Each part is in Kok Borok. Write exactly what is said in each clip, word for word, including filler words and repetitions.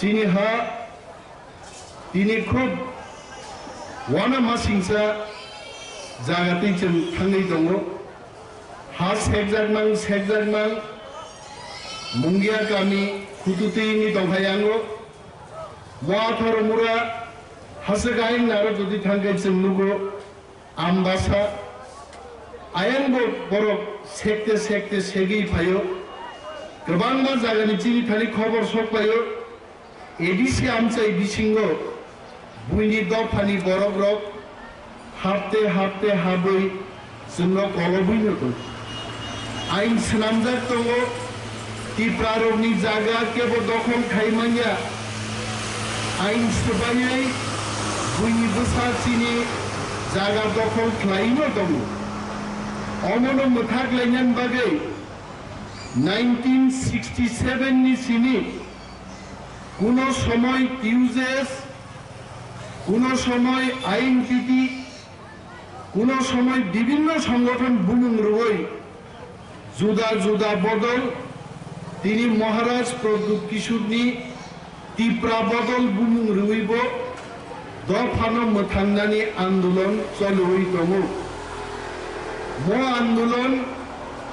Chini ha tini khub wana masingsa jaga twi chwng thangwi tongo. Ha sekjakmang, sekjakmang, Mungia kami khututwi wngwi tongkha yango. Watharo mura haswk ayang naro jodi thangkhe chwng nugo. Ambasa, ayangbo borok sekte sekte segwi phaio. Kwbangma jagani chini thani khobor sok paio. A D C amchai bisingo buini dophani borokrok hapte hapte habwi chwngno kolobwino tong. Ain swnamjak tongo, Tiprarokni jaga kebo dokhol khai manya. Ain swbaiwi buini bwsa chini jaga dokhol khlaino tongo. Omono mwthak lainani bagwi nineteen sixty seven ni simi kuno somoi T U J S, kuno somoi I N P T, kuno somoi bibhinno songothon bumung rwui juda juda bodol tini Maharaj Pradyut Kishorni Tipra bodol bumung rwui bo dophano mwthangnani andolon choliui tongo. Mo andolon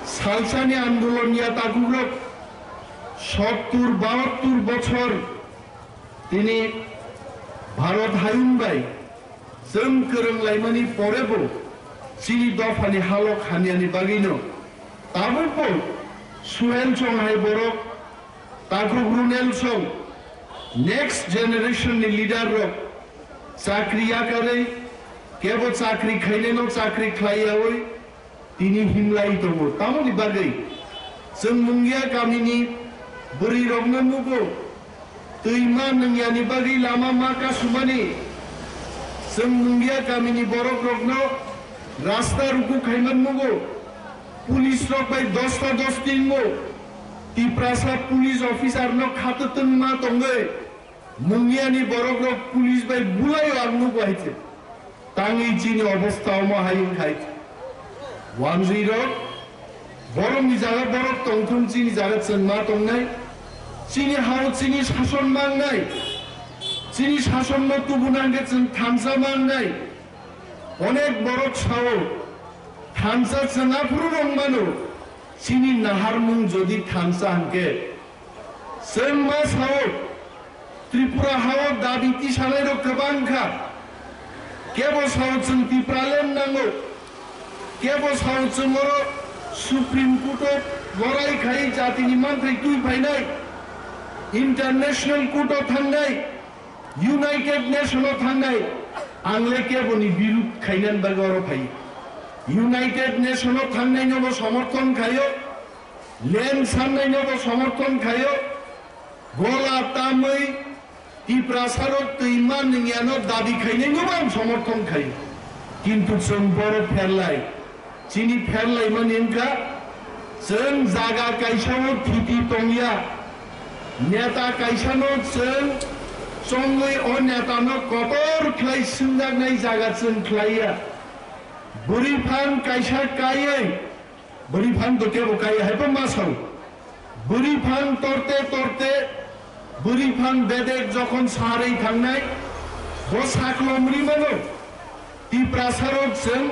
salsani andolon ya takukrok sottur bahattur bochor tini Bharat hayung bai chwng kwrwng laimani porebo chini dophani halok hamyani bagwino tabukbo Suhel Chonghai borok, Takhuk Runel song next generation ni leader rok chakri yakarwi kebo chakri khaineno chakri khlaiyaui tini himlai tongo. Tamoni bagwi chwng Mungia kamini bwrwirokno nugo, twima nwngyani bagwi lama ma kasumani. Chwng Mungia kamini borokrokno rasta ruku khaiman nugo. Police rok bai dosta dos tingo. Tiprasa police officer no khatwtwng ma tongwi. Mungiani borok rok police bai bulaio ang nugo hai se. Tangwi chini obostha omo hai wngkhai. Wanjwi rok, borokni jaga borok tongthung, chini jaga chwng ma tongnai. Chini hao chini sason mangnai. Chini sason no tubuna hwnkhe chwng thansa mangnai. Onek borok sao, thansa chwng aphuru rwng mano. Chini naharmung jodi thansa hwnkhe, chwng ma sao, Tripura hao dabi tisanai rok kwbang kha. Kebo sao chwng Tipraland nango. Kebo sao chwng oro Supreme Court o lorai khai jatini manthai twi phainai. International Court o thangnai. United Nation o thangnai. Ang le kebo ni birud khainani bagwi oro phai. United Nation o thangnai no bo somorthon khaio. Land sannai no bo somorthon khaio. Gola tamwi Tiprasa rok twima nwngyano dabi khainai no bo ang somorthon khaio. Kintu chwng boro pherlai. Chini pherlai mani wngkha chwng jaga kaisa o thiti tongya. Neta kaisa no chwng chongwi o neta no kotor khlai swngjaknai jaga chwng khlaiya. Bwrwi phan kaisa kaiwi Bwrwi phang to kebo kaiya hai pha ma sao. Bwrwi phang torte torte, bwrwi phang bedek jokhon saharwi thangnai, bo saklom ri mano. Tiprasa rok chwng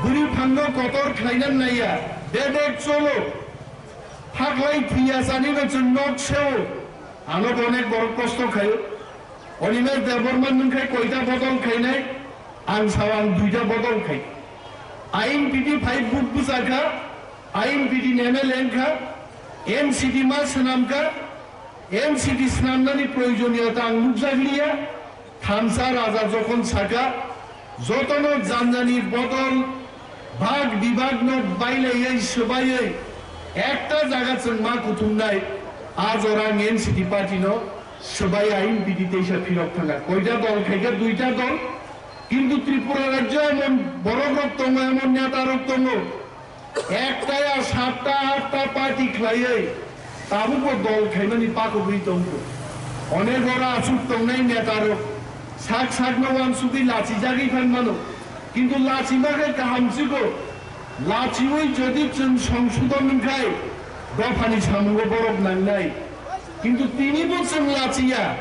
bwrwi phang no kotor khlaina naiya, bedek cholo. Phaklai thwiya chani no chwng nok seo. Ano bo onek borok kosto khaio. Animesh Debbarma nwng khai koita bodol khainai, ang sao ang duita bodol khai. I N P T phai buk bwchakha, I N P T ni M L A wngkha, N C T ma swnamkha, N C T swnamnani proyojoniya ta ang nukjakliya. Thansa raja jokhon saka, jotono janjani bodol, bhag bibhag no bailaiwi swbaiwi ekta jaga chwng ma kuthumnai, a jora ang N C T party no swbai I N P T teisa phirok thangkha. Koita dol khaikha, duita dol, kintu Tripura rajyo emon borok rok tongo, emon neta rok tongo, Ekta ya satta atta party khlaiwi tabukbo dol khaimani pakugwi tongkho. Onek oro aswk tongnai neta rok sak sakno uansugwi lachijagwi phan mano. Kintu lachima khe kaham chikho. Lachiwi jodi chwng songsodon wngkhai dophani samungo borok nangnai. Kintu tinibo chwng lachiya,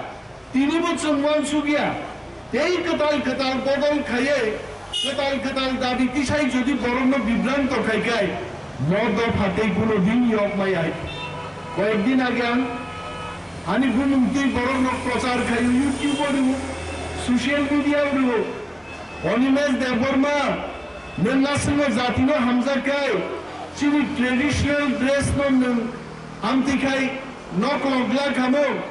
tinibo chwng uansukya. Tei kwtal kwtal bodol khaiwi, kwtal kwtal dabi tisai jodi borokno bibranto khai khai, mo dopha tei kuno din yok maya. Koyek din age ang ani bumung twi borokno prochar khaio, YouTube o rwo, social media o rwo. Animesh Debbarma, nwng aswkno jatino hamjak khai, chini traditional dress no nwng amtwi khai nok lok glak hamo.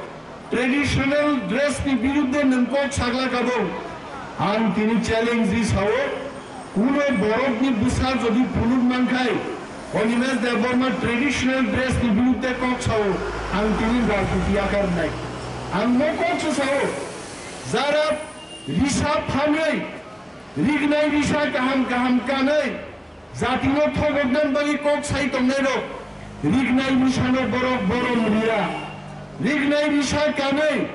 Traditional dress ni birudde nwng kok sagla kabo. Ang tini challenge ri sao, kuno borok ni bwsa jodi phunuk mankhai, Animesh Debbarma traditional dress ni birudde kok sao, ang tini rajniti yakar nai. Ang mo kok se sao, jara risa phanwi, rignai risa kaham kaham kanwi, jatino thogoknani bagwi kok sai tongnairok, rignai risano borok borom riya. Rignai risa kanwi,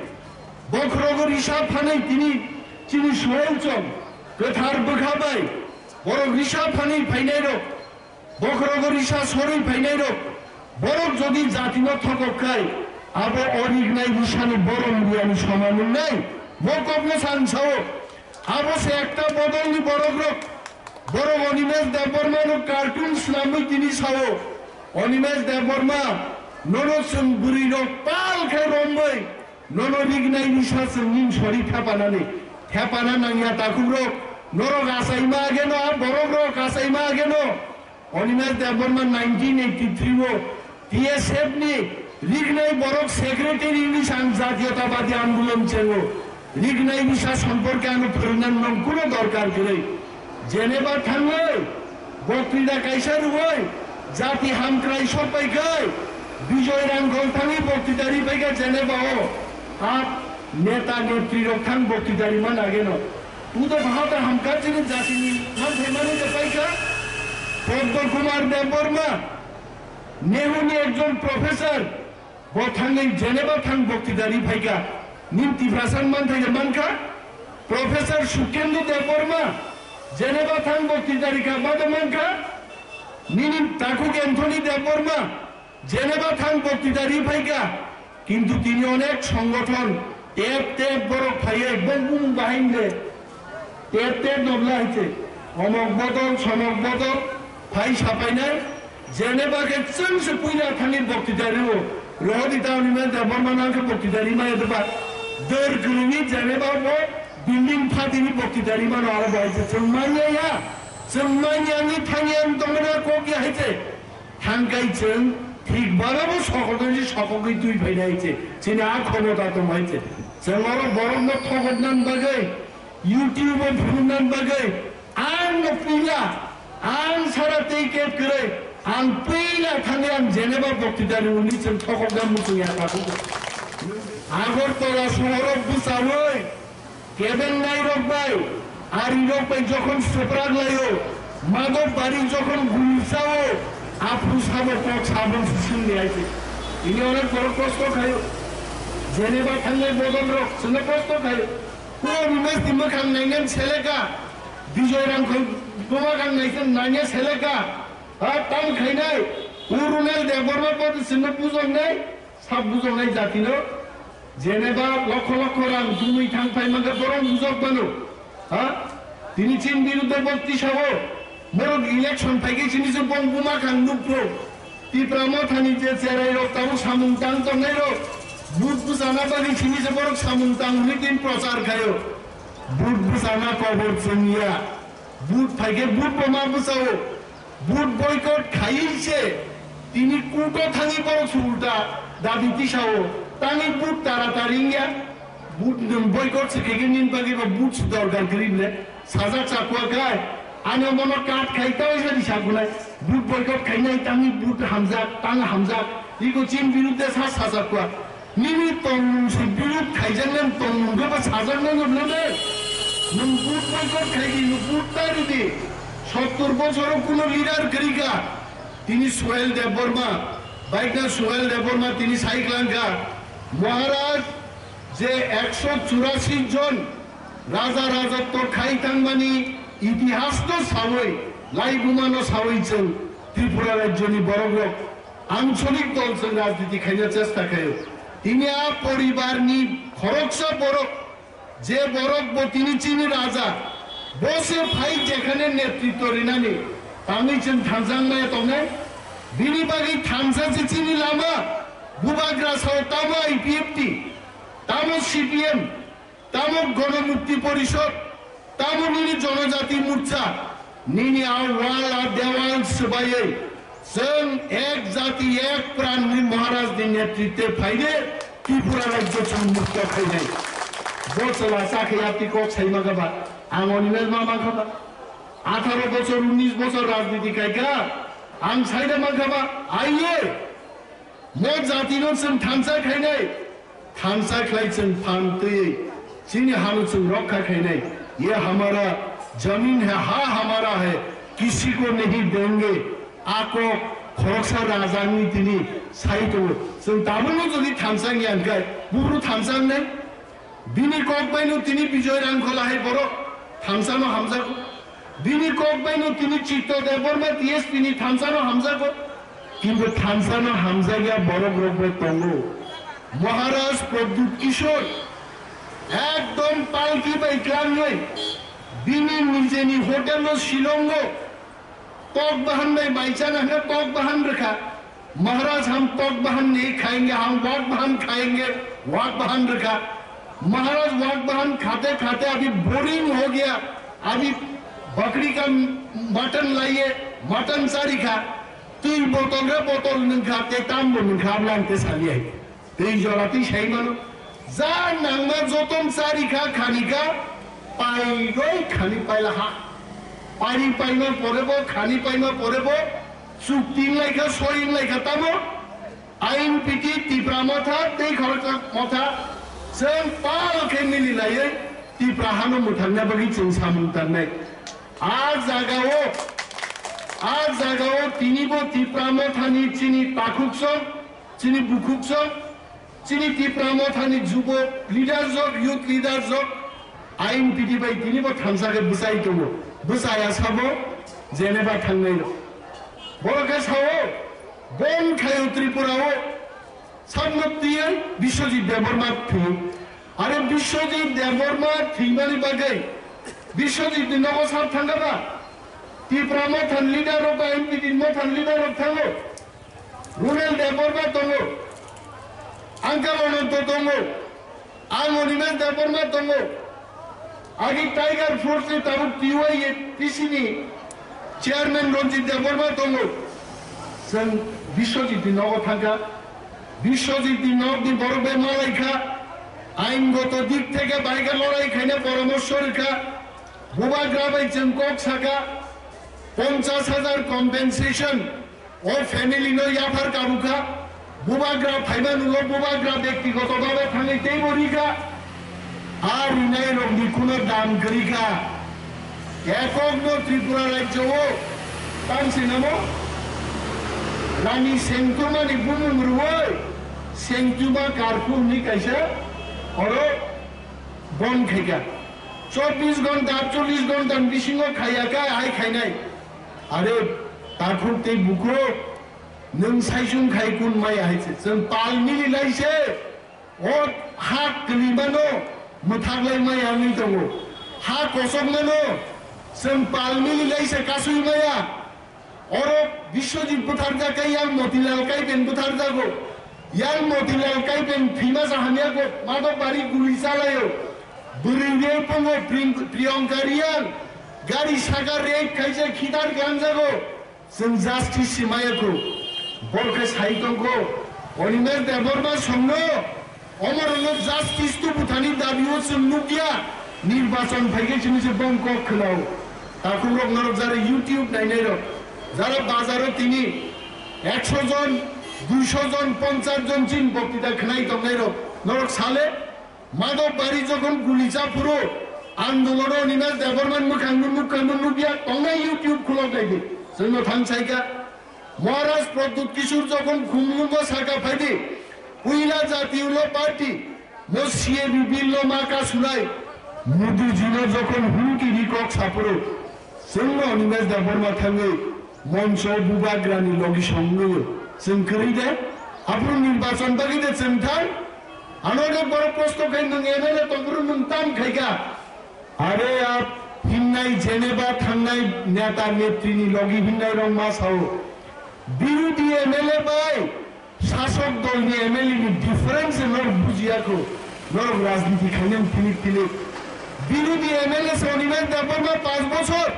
bokhorogo risa phanwi tini chini Suhelchong kwthar bwkha bai borok risa phanwi phainairok, bokhorogo risa sorwi phainairok, borok jodi jatino thokok khai, abo o rignai risani borom riyani soman wngnai, bo kokno san sao. Abo se ekta bodolni borokrok. Borok Animesh Debbarmano cartoon swnamwi tini sao, Animesh Debbarma, nono chwng bwrwirok pal khe romwi, nono rignai risa chwng ning sori thepanani, thepana nangya takhukrok, norok achaima ageno, a borokrok achaima ageno. Animesh Debbarma nineteen eighty-three o T S F ni rignai borok secretary wngwi ang jatiyotabadi andolon chengo. Rignai risa somporke ano phwrwngna nang kuno dorkar kwrwi. Geneva thangwi, boktwita kaisa rwwi, jati hamkrai sokpai khai, Bijoy Rangkhol thangwi boktwita ri paikha Geneva o. A neta netri rok thang boktwita ri man ageno. Udo bhata hamkha chini jatini manthai mani je paikha. Padma Kumar Debbarma, Nehru ni ekjon professor, bo thangwi Geneva thang boktwita ri phaikha. Nin Tiprasa manthai je mankha. Professor Sukhendu Debbarma, Geneva thang boktwita ri kha, bado mankha. Nini takhuk Anthony Debbarma, Geneva thang boktwita ri phaikha, kintu tini onek songothon tep tep borok phaiwi bong bumung bahai hwnle tep tep nobla hai se omok bodol somok bodol phai sapainai. Geneva khe chwng se puila thangwi boktwita rio, rohodi ta Animesh Debbarma nang khe boktwita ri maya deba. Dor kwrwngwi Geneva bo building phatini boktwita ri mano aro bo hai se chwng manya ya, chwng manya wngwi thangya wng tongmani kok ya hai se. Thangkai chwng thik barabo sokogwi sokogwi twi phainai se, chini a khomota tongmai se. Chwng oro borokno thokoknani bagwi, YouTube o phunuknani bagwi, ang no pila, ang sara tei kep kwrwi, ang pila thangwi ang Geneva boktwita ri uni chwng thokokna muchung ya takhuk. Agartala sohoro bwchawi, Kebeng nairok bai, arirok bai jokhon swprak laio, Madhop Bari jokhon guri sao, aphuru sabo kok sabon se singni aise. Ini onek borok kosto khaio. Geneva thangnai bodol rok chwngno kosto khaio. Kuro Rumesh ni mwkhang nainani seleka, Bijoy Rangkhol buma khang naikhe naina seleka. Ha, tam khainai. Kuro Runel Debbarma podi chwngno bujoknai. Sab bujoknai jatino Geneva lokho lokho rang dumui thang phai mankha borok bujok mano. Ha? Tini chini birudde bo tisao. Borok election phaikhe chini se bong buma khang nukpro. Tipra mothani je cherai rok tabuk samung tang tongnai rok. Vote bwchana bagwi chini se borok samung tang hwnwi tin prochar khaio. Vote bwchana kobor chwngya. Vote phaikhe vote bo ma bwchao. Vote boycott khaiwi se tini court o thangwi borok se ulta dabi tisao tangwi vote tara tari wngya. Vote nwng boycott se khaikhe nini bagwi bo vote se dorkar kwrwi bwle sajak chakwa khai. Ani omono cut khai tawisa ri sakunai. Vote boycott khainai tangwi vote hamjak, tang hamjak. Iko chini birudde sa sajak kwa. Nini tongmung se birud khaijaknai tongmung khe bo sajaknai no bwle de. Nwng vote boycott khai di, nwng vote ta ri di. Sottor bochoro kuno leader kwrwi kha. Tini Suhel Debbarma, baikna Suhel Debbarma tini sai klang kha. Maharaj je ekso churasi jon raja rajotto khai thangmani itihas no sawi, laibuma no sawi chwng Tripura rajyoni borok rok Ancholik dol chwng rajniti khaina chesta khaio. Tini a poribarni khoroksa borok, je borok bo tini chini raja, bo se phai jekhane netritwo rinani, tangwi chwng thansa wngmaya tongnai. Bini bagwi thansa se chini lama, bubagra sao tamo I P F T, tamo C P M, tamo Gono Mukti Porishod, tamo nini Jonojati Morcha, nini a wal a dewal swbaiwi, chwng ek jati ek pran ni Maharaj ni netritwe phaide Tripura rajyo chwng mukto khainai. Bo chwla chakhe yapti kok sai mangkha ba, ang oni nai ma mangkha ba. Atharo bochor, unnish bochor rajniti khaikha, ang saida mangkha ba, aiye. Mo jatino chwng thansa khainai, thansa khlai chwng phan twiwi chini hano chwng rokha khainai. Ye hamara zameen hai, ha hamara hai, kisi ko nahi denge. Ako khoroksa raja wngwi tini sai tongo. Chwng tabukno jodi thansa wngya hwnkhe, buphuru thansa wngnai? Bini kok baino tini Bijoy Rangkhol hai borok thansano hamjago. Bini kok baino tini Chitto Debbarma T S P ni thansano hamjago. Kintu thansano hamjakya borok rok bai tongo. Maharaj Pradyut Kishore ekdom palki bai tlangwi bini nijeni hotel o Shillong o tok bahan bai bai chana hwnkhe tok bahan rwkha. Maharaj, hum tok bahan nahi khayenge, hum wak bahan khayenge, wak bahan rakha. Maharaj wak bahan khate khate abhi boring ho gaya, abhi bakri ka mutton laiye, mutton chari kha, twi botol re botol nung kha, te tam bo nung kha, ablang te sali hai. Twi jora twi sai mano. Ja nangma joton chari kha, khani kha, pai roi khani paila ha. Pari paima pore bo, khani paima pore bo, chukti wng lai kha, soi wng lai kha, tamo? I N P T, Tipra Motha, tei khoroksa motha, chwng pal khe mili laiwi Tipra hano mwthangna bagwi chwng samung tangnai. A jagao, a jagao tini bo Tipra Mothani chini takhuk song, chini bukhuk song, chini Tipra Mothani jubok leaders rok, youth leaders rok, I N P T bai tini bo thansa khe bwchai tongo. Bwchaya sabo, jeneba thangnai rok. Borok khe sao, bon khaio Tripura o, sakno twiwi Biswajit Debbarma thwi. Are Biswajit Debbarma thwimani bagwi Biswajit ni nogo sar thangkha ba? Tipra Mothani leader rok, I N P T Mothani leader rok thango. Runel Debbarma tongo, Uncle Ananto tongo, ang Animesh Debbarma tongo, agi Tiger Force ni tabuk T Y A T C ni chairman Ranjit Debbarma tongo. Chwng Biswajit ni nogo thangkha, Biswajit ni nog ni borok bai malai kha, aingoto dik theke bai khe lorai khaina poramorso rwkha, bubagra bai chwng kok sakha, ponchas hajar compensation. O family no yaphar kabukha, bubagra phaima nulo, bubagra bektigoto bhabe thangwi teibo rikha. A rinai rokni kuno dam kwrwikha. Ekokno Tripura rajyo o tamsinamo Rani Sengtumani bumung rwui Sengtuma karku hwnwi kaisa oro bon khaikha. Chobbish ghonta, atchollish ghonta ni bisingo khaiya kha, hai khainai. Are, takhuk tei bukhuk, nwng saichung khai kun maya hai se. Chwng pal mili lai se, o ha kwlwimano mwthak lai maya wngwi tongo. Ha kosokmano chwng pal mili lai se kasui maya. Oro Biswajit bwtharjak khe yang Motilal Kaipen bwtharjago. Yang Motilal Kaipen thwima sa hamya kok Madhobari guli chalaio. Bwrwi rei pongo Pri-, Priyanka Reang. Gari saka rape khaisa khitar ganjago. Chwng justice se maya kho. Bor khe sai tongkho. Animesh Debbarma songno Omorno justice tubu thani dabi o chwng nukya, nirbachon phaikhe chini se bong kok khwnao. Takhuk rok norok jara YouTube nainai rok, jara bazar o tini ekso jon, duiso jon, ponchas jon chin boktita khwnai tongnai rok, norok sale, Madhobari jokhon guli cha phuru, andolono Animesh Debbarma ni mwkhang no nukha no nukya, tongnai YouTube khulok naidi, chwngno thang saikha. Maharaj Pradyut Kishore jokhon khumlungo saka phaidi, puila jati ulo party, mo C A B bill no ma kasulai, Modi ji no jokhon humki ri kok sapro, chwngno Animesh Debbarma thangwi moncho bubagrani logi songwi chwng kwrwi de, aphuru nirbachon bagwi de chwng thang, Ano de borok prosto khai nwng M L A tongphuru nwng tam khaika. Are a hinnai Geneva thangnai neta netrini logi hinnai rok ma sao. Birudi M L A bai sasok dolni M L A ni difference norok bujiya kho. Norok rajniti khainai tilik tilik. Birudi M L A se Animesh Debbarma panch bochor.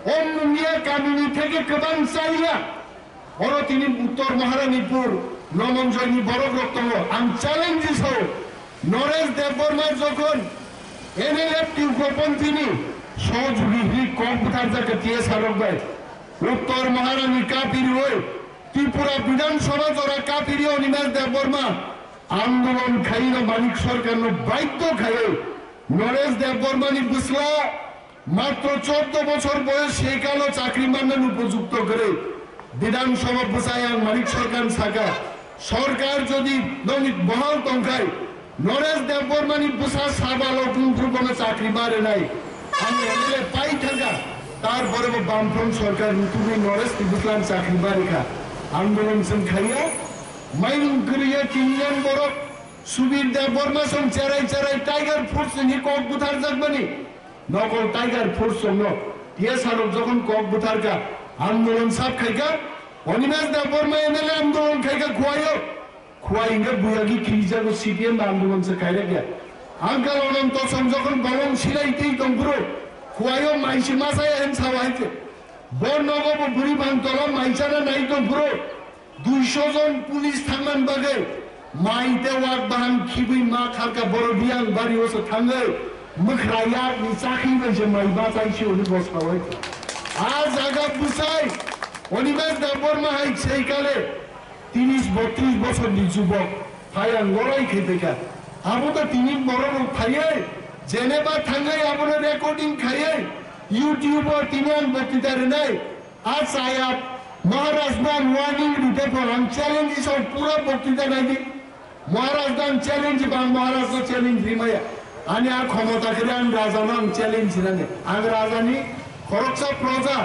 Om Munia kamini theke kwbang chaliya. Oro tini Uttor Maharanipur, Nomonjoyni borok rok tongo. Ang challenge sao, Noresh Debbarma jokhon N L F T ugroponthini sohojogini kok bwtharjak T S R rok bai, Uttor Maharani kapirioi, Tripura Bidhan Sabha jora kapiri Animesh Debbarma andolon khaino Manik Sarkarno baidhyo khaioi Noresh Debbarmani bwsla matro chordo bochor boyos seikalo chakri manna upojukto kwrwi. Bidhan Sabha bwsai ang Manik Sarkar saka, Sarkar jodi nongni bohal tongkhai, Noresh Debbarmani bwsa sabalo tungphuru bono chakri ma rwnai. Ang M L A pai thangkha, tarpore bo Bamfront Sarkar rutugwi Noresh ni bwslang chakri ma rwkha. Andolon chwng khaiya, mainung kwrwiya kinyan borok, Subir Debbarma song cherai cherai Tiger Force ni kok bwtharjakmani. Nokol Tiger Force songno T S R rok jokhon kok bwtharkha, andolon sap khaikha, Animesh Debbarma M L A andolon khaikha Khuaio. Khuai hwnkhe buyagi kirijago C P M andolon se khairakya. Uncle Ananto song jokhon bolong silai twi tongphuru, Khuaio maisi masaya hen sawa hai khe. Bo nogo bo bwrwi bang tola maisana nai tongphuru. Duiso jon police thangman bagwi mai tei wak bahan khibwi ma kharka borok biyang bari o se thangwi mwkhra yakni chakhi bai se mai bachai se hwnwi bo sawi. A jaga bwsai Animesh Debbarma hai sei kale tiris botris bosorni jubok phai ang lorai khai phaikha. Abo to tini borok rok phaiwi Geneva thangwi abono recording khaiwi YouTube o tini ang boktita rwnai. A chaya Maharaj no ang warning rite pho ang challenge isong pura boktita naidi. Maharaj no ang challenge ba ang Maharaj no challenge rimaya. Ani a khomota khe ang raja no ang challenge rinani. Ang raja ni khoroksa proja.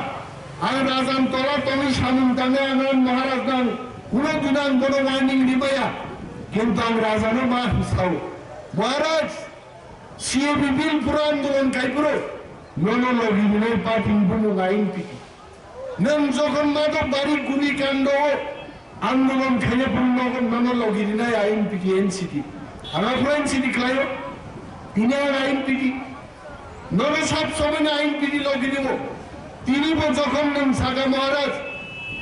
Ang raja ni tola tongwi samung tangnai ang ang Maharaj no ang kuno din ang bono warning rimaya. Kintu ang raja no ma hisao. Maharaj, C A B bill pura andolon khai puro. Nono logi rinai party ni bumung ain piti. Nwng jokhon Madhok Bari Guli Kando o andolon khaina phuru nogo nono logi rinai ain piti N C T. Ang aphuru N C T khlaio. Tini ang ain piti. Nono sab somoi no ain piti logi rimo. Tini bo jokhon nwng saka Maharaj,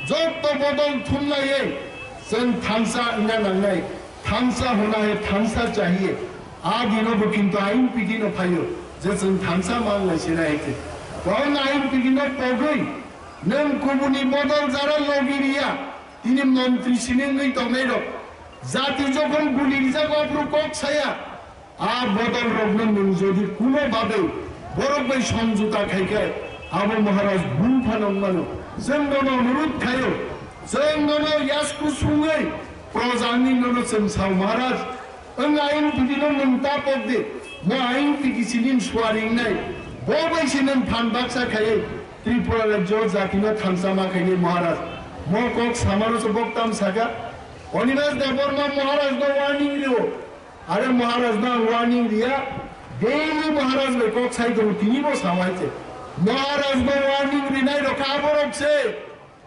jotto bodol thumlaiwi chwng thansa wngna nangnai. Thansa hona hai, thansa chahiye. A dino bo kintu ain piti no phaio, je chwng thansa manglai sina hai khe. Bo ain piti no pogwi nwng kubuni bodol jara logi riya, tini montri sini wngwi tongnai rok. Jati jokhon guli rijak, aphuru kok saya. A bodol rokno nwng jodi kuno babe borok bai somjota khai khe, abo Maharaj bul phano wng mano. Chwng bono onurudh khaio, chwng bono yasku sungwi projani nono chwng sao, Maharaj, wng ain piti no nwng ta pok de, mo ain piti sinin suari wngnai, bo bai se nwng phan baksa khaiwi Tripura rajyo jatino thansa ma khainai Maharaj. Mo kok samaro se bok tam saka, Animesh Debbarma Maharaj no warning rio. Are Maharaj no ang warning riya, daily Maharaj bai kok sai tongo, tini bo sawai se. Maharaj no warning rinai rok kha borok se.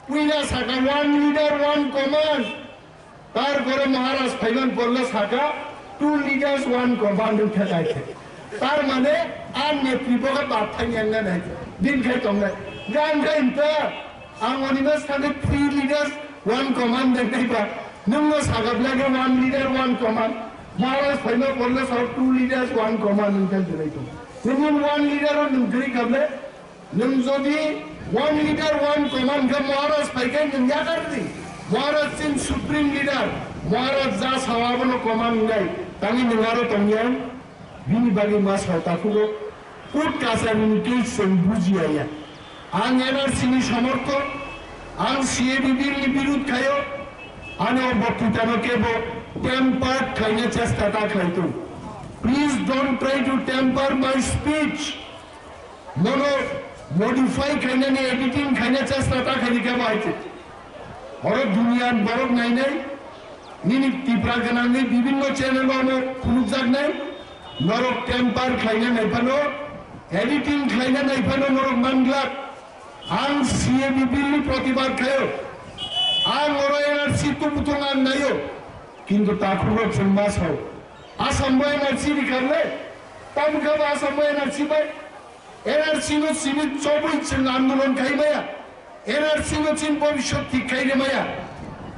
Puila saka one leader, one command. Tarpore Maharaj phaiman porle saka two leaders, one command wngkha nai se. Tar mane a netri bo khe bathai yang nai se. Din khai tong nai. Gan khai inta ang Animesh thani three leaders, one command wngkha ba. Nwng no saka bla khe one leader, one command. Maharaj phaima porle sa two leaders, one command wngkha se nai tong. Nini one leader o nwng kwrwi kha bla. Nwng jodi one leader, one command khe Maharaj phai khe nwng yakar di. Maharaj chini supreme leader, Maharaj ja sao abono command wngnai. Tangwi nwng aro tongya, bini bagwi ma sao takhugo. Court kacharini case chwng bujiya ya. Ang N R C ni somorthok, ang C A B bill ni birud khaio, ani o boktwitano kebo tempered khaina chesta ta khlai tong. Please don't try to temper my speech. Mono modify khainani, editing khaina chesta ta khaini kebo hai se. Oro duniyan borok nainai, Nini Tipra gwnangni bibinno channel-o ano phunukjaknai, norok temper khlaina naiphano, editing khlaina naiphano norok manglak. Ang C A B bill-ni protibad khaio. Ang oro N R C tubuthung ang naio. Kintu takhukrok chwng ma sao. Assam-o N R C rikharle? Tamkha ba Assam-o N R C bai? N R C no chini chobwi chwng andolon khai maya. N R C no chini bobiswt thik khai re maya.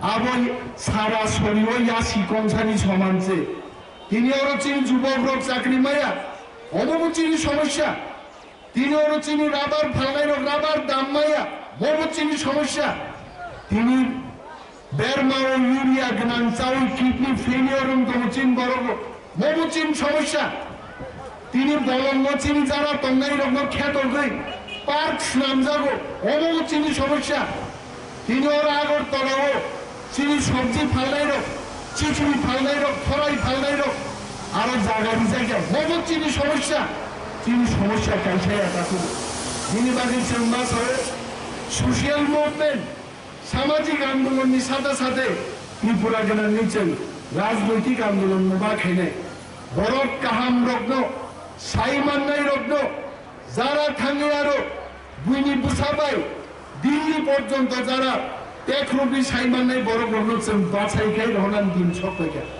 Abo sara sori o yasi kongsani soman se. Tini oro chini jubok rok chakri maya. Obo bo chini somosya. Tini oro chini rabar phalnai rok rabar dam maya. Bobo chini somosya. Tini Berma o urea gwnang chawi kidney failure wng tongo chini borok rok. Mobo chini somosya. Tini bolongo chini jara tongnai rokno khetogwi park swnamjago. Obo chini somosya. Tini oro Agartala o chini sobji phalnai rok, chichiri phalnai rok, thorai phalnai rok aro jaga rijak ya. Mobo chini somosya. Chini somosya kaisa ya takhuk. Bini bagwi chwng ma sao social movement. Samajik andolonni sate sate Tripura gwnangni chwng rajnoitik andolonno ba khainai. Borok kahamrokno, sai mannairokno, jara thangwi aro buini bwsa bai Delhi porjonto jara tekrwgwi sai mannai borokrokno chwng bachai khai rohornani din sok phaikha.